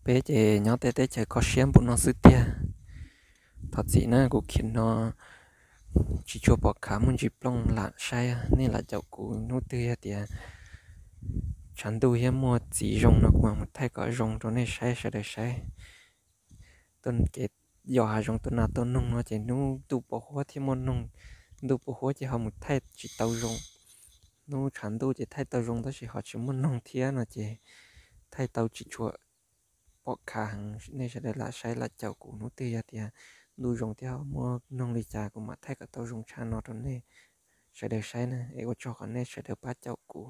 Peb ces nyob tej teb chaws kho siab npaum no xwb tiag. Thov txim na, kuv khiav no tsis tshua pom khav, muaj ntsis plooj lam saib, nej lam caum kuv hnub twg yog tias tshav ntuj thiab muaj txiv zoo no kuv mam mus thaij kom zoo rau nej saib, sawv daws saib. Tuaj kev yos hav zoov tuaj nas tuaj noog no ces hnub ntuj pos huab thiab muaj noog, ntuj pos huab ces ho mus thaij tsis tau zoo. Hnub tshav ntuj ces thaij tau zoo tab sis ho tsis muaj noog thiab no ces thaij tau tsis tshua pom khav heev. Nej sawv daws lam saib lam caum kuv, hnub twg yog tias ntuj zoo thiab ho muaj noog li cas kuv mam thaij kom tau zoo tshaj no rau nej sawv daws saib na. Es ua tsaug qhov nej sawv daws pab caum kuv.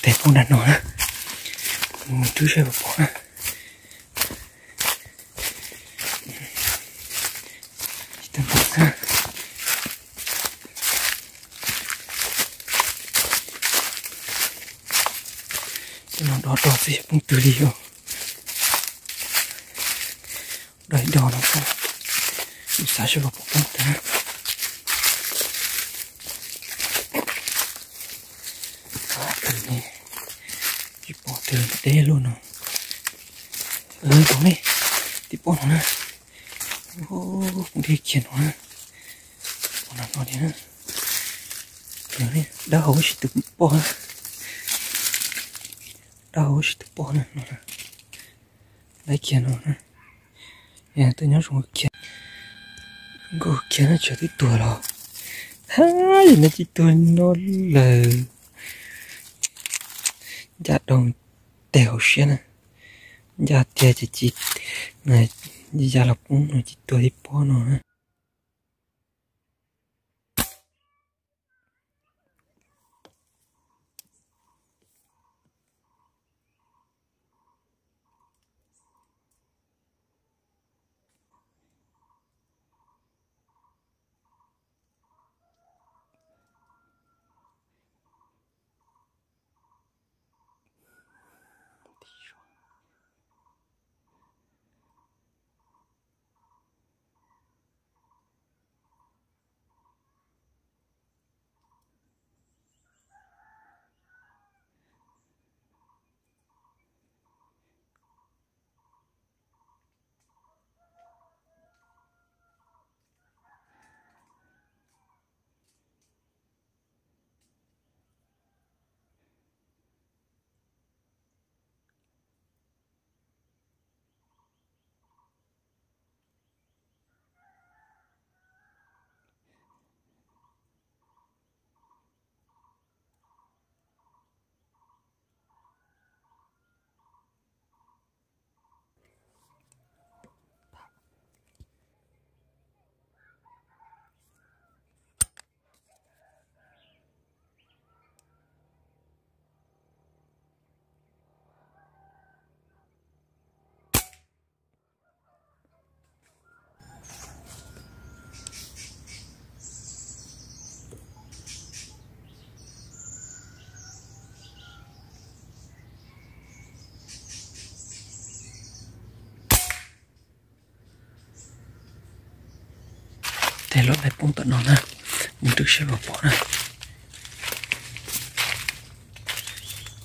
Tes poob nram no na, mus rub saib puas pom na. Tej no do do xwb poob twg li os. Do ib do no xwb, kuv xav seb puas pom poob tag. Tsis pom twg deb luaj no. Pom ne, tib pob no na. Kuv dhia kiag no na. Pom no no li na. Dawb hau ib sim tus poj na. Dawb hau ib sim tus poj na no. Laiv kiag no na. Yog twb nyob zoo kiag, nkauj kiag na, tsam twb tuag los. Hab, yog no tsis tuag no lawm. Ncaj dhau teg hauv siab na. Ncaj tiag ces tsis, ya los poob no tsis tuag ib pob no na. Tes los laij poob tom no na, mus rub saib puas pom na.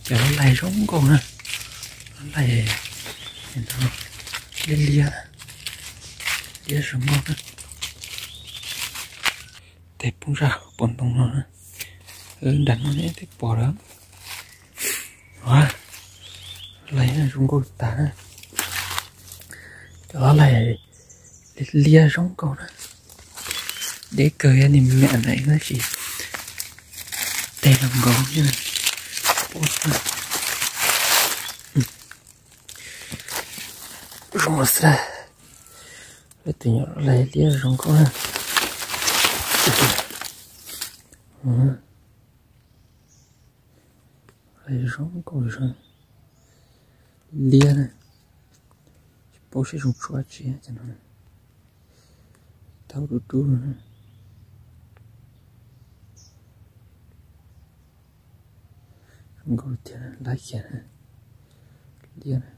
Cov los laij zoo nkauj na, los laij liab liab, liab zoo nkauj na. Tes poob zaj pom ntoo no na, nram no ne twb pom lawm. Los laij zoo nkauj tag na, cov los laij liab zoo nkauj na. Deb kawg, yog niag me me ntawd tab sis tes los nkaus thiab. Zoo xwb. Lawv tus nyuam lawv liab zoo nkauj na. Lawv zoo nkauj zoo liab na. Tsis paub seb zoo tshua tsi no. Tau dub dub na. Zoo nkauj tiag, lab kiag na. Liab na.